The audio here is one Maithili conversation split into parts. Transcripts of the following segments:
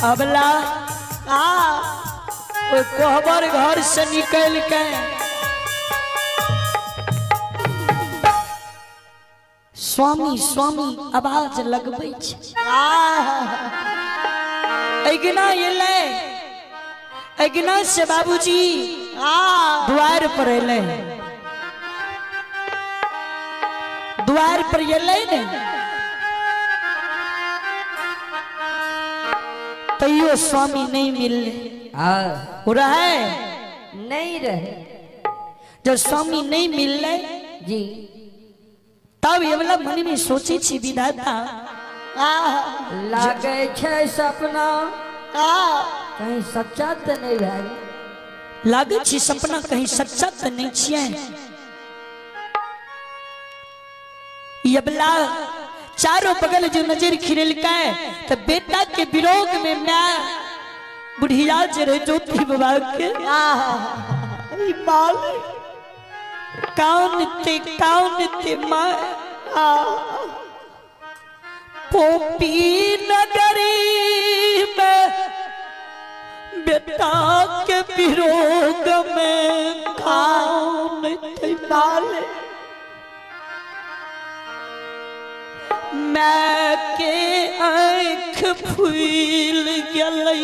अबला आ ओहि कोहबर घर से निकल के स्वामी स्वामी आवाज लगबै छै। अगिना एलै, अगिना से बाबूजी द्वार पर एलै, द्वार पर एलै ने तैयो स्वामी नहीं मिलले। हाँ। ओ रहे नहीं रहे। जब स्वामी नहीं मिलले जी तब ये वाला मन में सोचे छी विधाता लागे छै सपना कहीं सच्चा तो नहीं भए गेल। लागे छी सपना कहीं सच्चा तो नहीं छियै। यबला चारों बगल जो नजर खिरलकै तो बेटा के विरोग में मैं बुढ़िया जे रहे ज्योति बाबा के माल काउन ते माँ पोपी नगरी में बेटा के विरोग में काउन ते माल मैं के आँख फूल गेलै।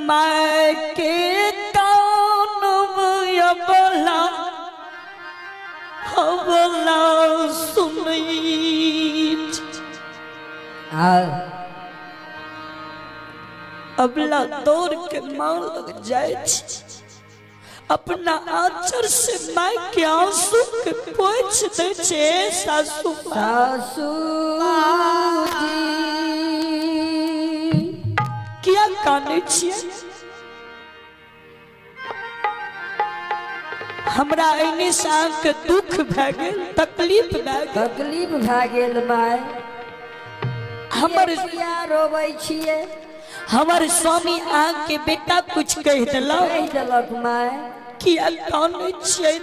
मैं के कान अबला अबला सुनै। अबला दौड़ के माँ लग जाए, अपना आंचर से माय के आंसू के पोंछ दै छै। सासू सासू जी किया कानै छियै? हमरा एने से अहाँके दुख भए गेल, तकलीफ भए गेल, तकलीफ भए गेल माय। हमर किया रोबै छियै? हमर स्वामी अहाँके बेटा कुछ कहि देलक, कहि देलक माय। किया कानै छियै?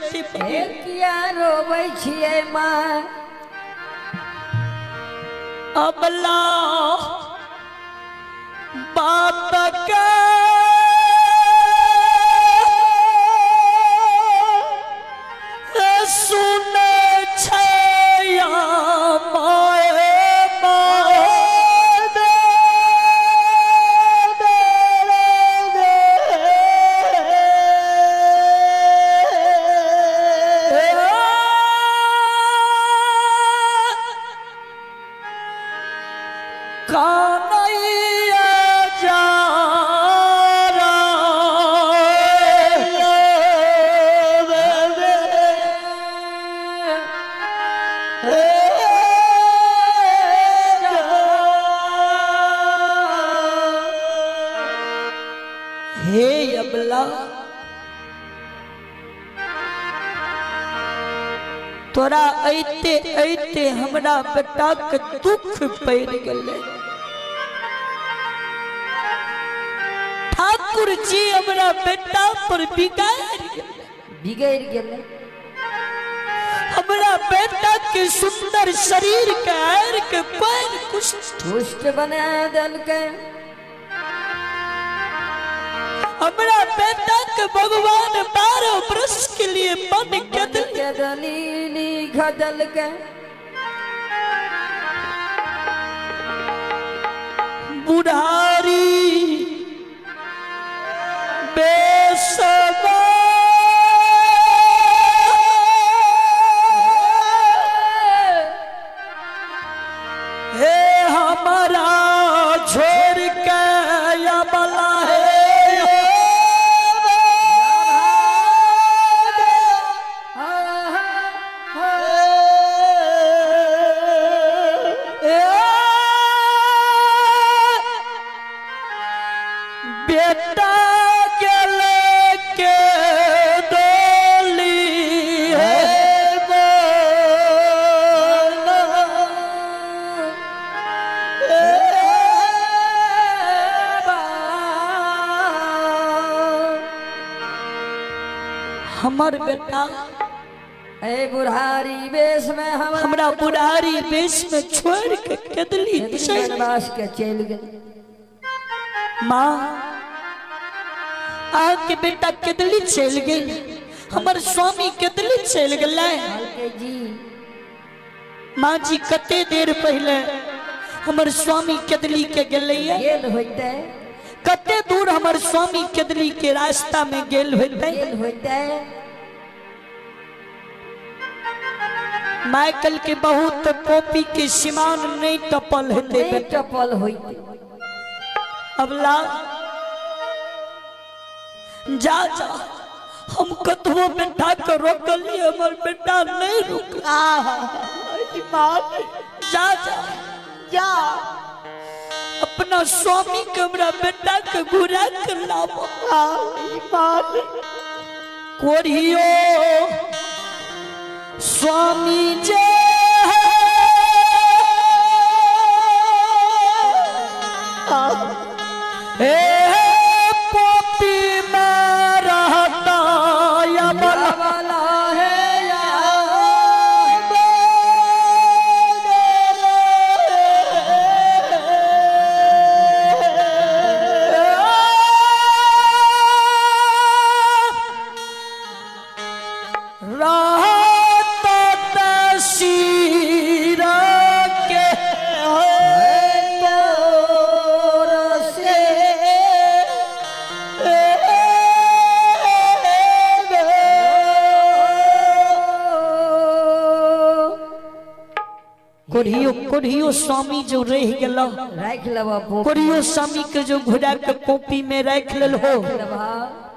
हे किया रोबै छियै माय? अबला बात के सुनै छै माय कानैया जा हे अबला तोरा ऐते ऐते हमरा बेटा के दुख पड़ गेलै। ठाकुर जी हमरा बेटा पर बिगाड़ गेलै, बिगड़ गेलै। हमरा बेटा के सुंदर शरीर के आर के पैर कुष्ठ कुष्ठ बना देलकै। हमरा बेटा के भगवान 12 वर्ष के लिए बन के देलकै। बुढ़ारी बेसबा हे हमारा छोड़ के अबला हे बेटा गेले के डोली हे हमर बेटा ए बुढ़ारी बेश में हमरा हमरा बुढ़ारी बेश में छोड़ के केदली चल वनवास के चल गेल। माँ आके बेटा केदली चल गेल, हमर स्वामी केदली चल गेलै। कहलकै जी माँ जी कते देर पहले हमर स्वामी केदली के गेलैया, गेल होइते, कते दूर हमर स्वामी केदली के रास्ता में गेल होइते, गेल होइते। माइकल के बहुत पोपी के सीमान नहीं टपल हेते, नहीं टपल होइते। अबला जा जा, हम कतबो बेटा के रोकलिए हमर बेटा नहीं रुकला। जा जा जा अपना स्वामी के हमरा बेटा के घुरा के लाबो। कोरियो स्वामी जे हे पोपी में रहता अबला वाला है या रात तसीर के तोर से कोरियो कोरियो स्वामी जो रह गेल, राख लेबा पोपी, कोरियो स्वामी के जो घुरा के पोपी में राख लेल हो लेबा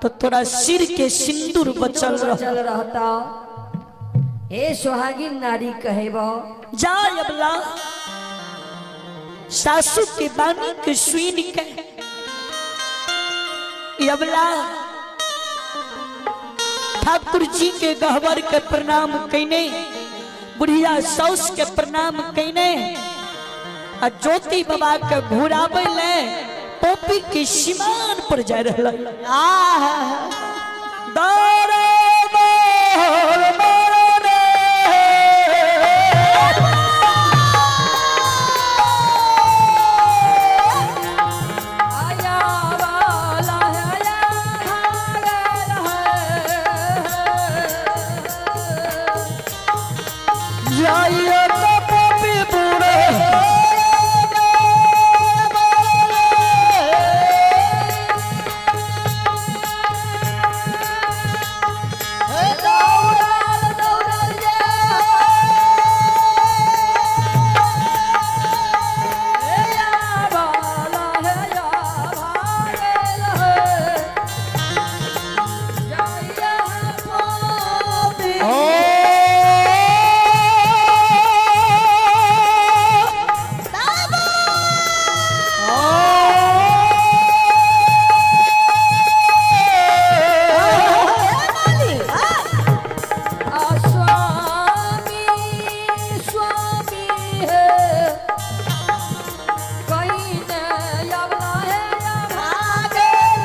तो तोरा सिर के सिंदूर बचल रह बचल रहता। हे सुहागिन नारी कहेबो जा अबला सासू के बानी के सुन के अबला ठाकुर जी के गहबर के प्रणाम कैने, बुढ़िया साउस के प्रणाम कैने आ ज्योति बाबा के घुरावे ले पोपी के सीमान पर जा रहल। आया वाला है या भागल है। जाइए तो पोपी बूढ़े दौड़ल दौड़ल जे या वाला है या भागल है। जाइया पोपी स्वामी स्वामी है कहीं न अबला है या भागल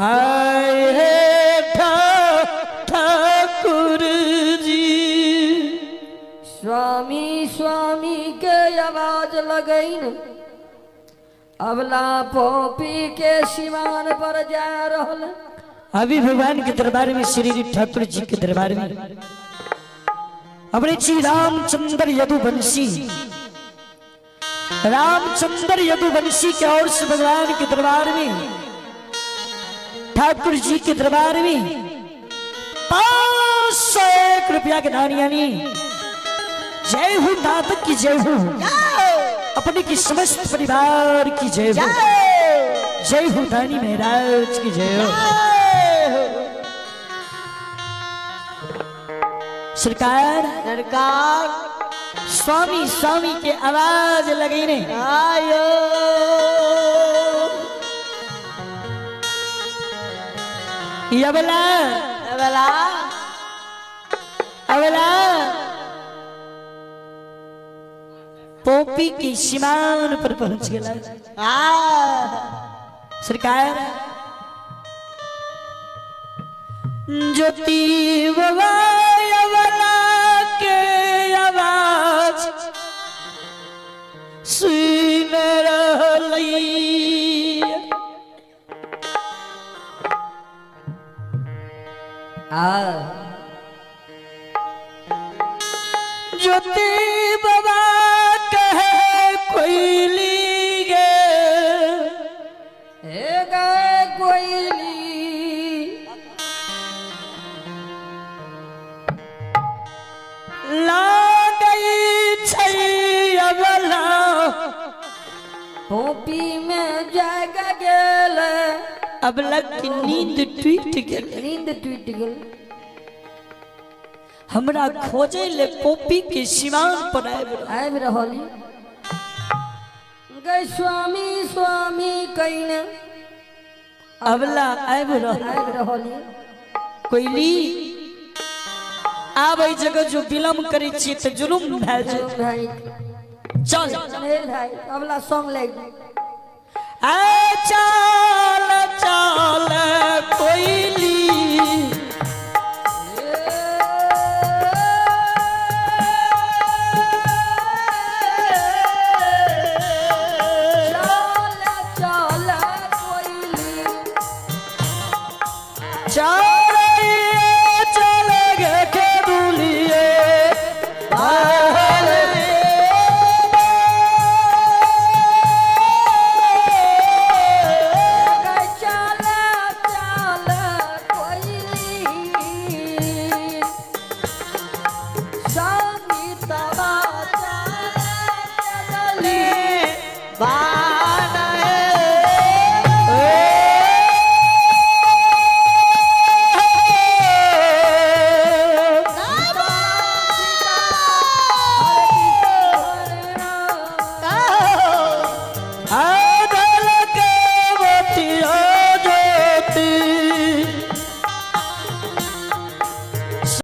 आए हे ठाकुर जी स्वामी स्वामी के आवाज लगैन अबला पोपी के सिवान पर जा रहल। अभी भगवान के दरबार में श्री ठाकुर जी के दरबार में अपने श्री रामचंद्र यदुवंशी, रामचंद्र यदुवंशी के ओर से भगवान के दरबार में ठाकुर जी के दरबार में 501 रुपया के दान, यानी जय हो दादक की जय हो, अपने की समस्त परिवार की जय हो, जय हो दानी महाराज की जय हो। सरकार सरकार स्वामी स्वामी के आवाज लगी ने आयो अबला अबला अबला पोपी की सीमान पर पहुंच गया। सरकार ज्योति बाबा अबला के आवाज सुन रहलै। ज्योति बाबा कहे कोयली गे, हे गे कोयली लागै छै अबला पोपी में जाग गेल। अबला की नींद टूट गेल, नींद टूट गेल। हमरा खोजे ले पोपी के सीमान पर आबि रहली। गए स्वामी स्वामी कहिने अबला आबि रहली। कोयली आब एहि जगह जो विलम्ब करै छी तऽ जुलुम भए जाय। चल भाई अबला सॉन्ग लागि। आ चल चल कोयली।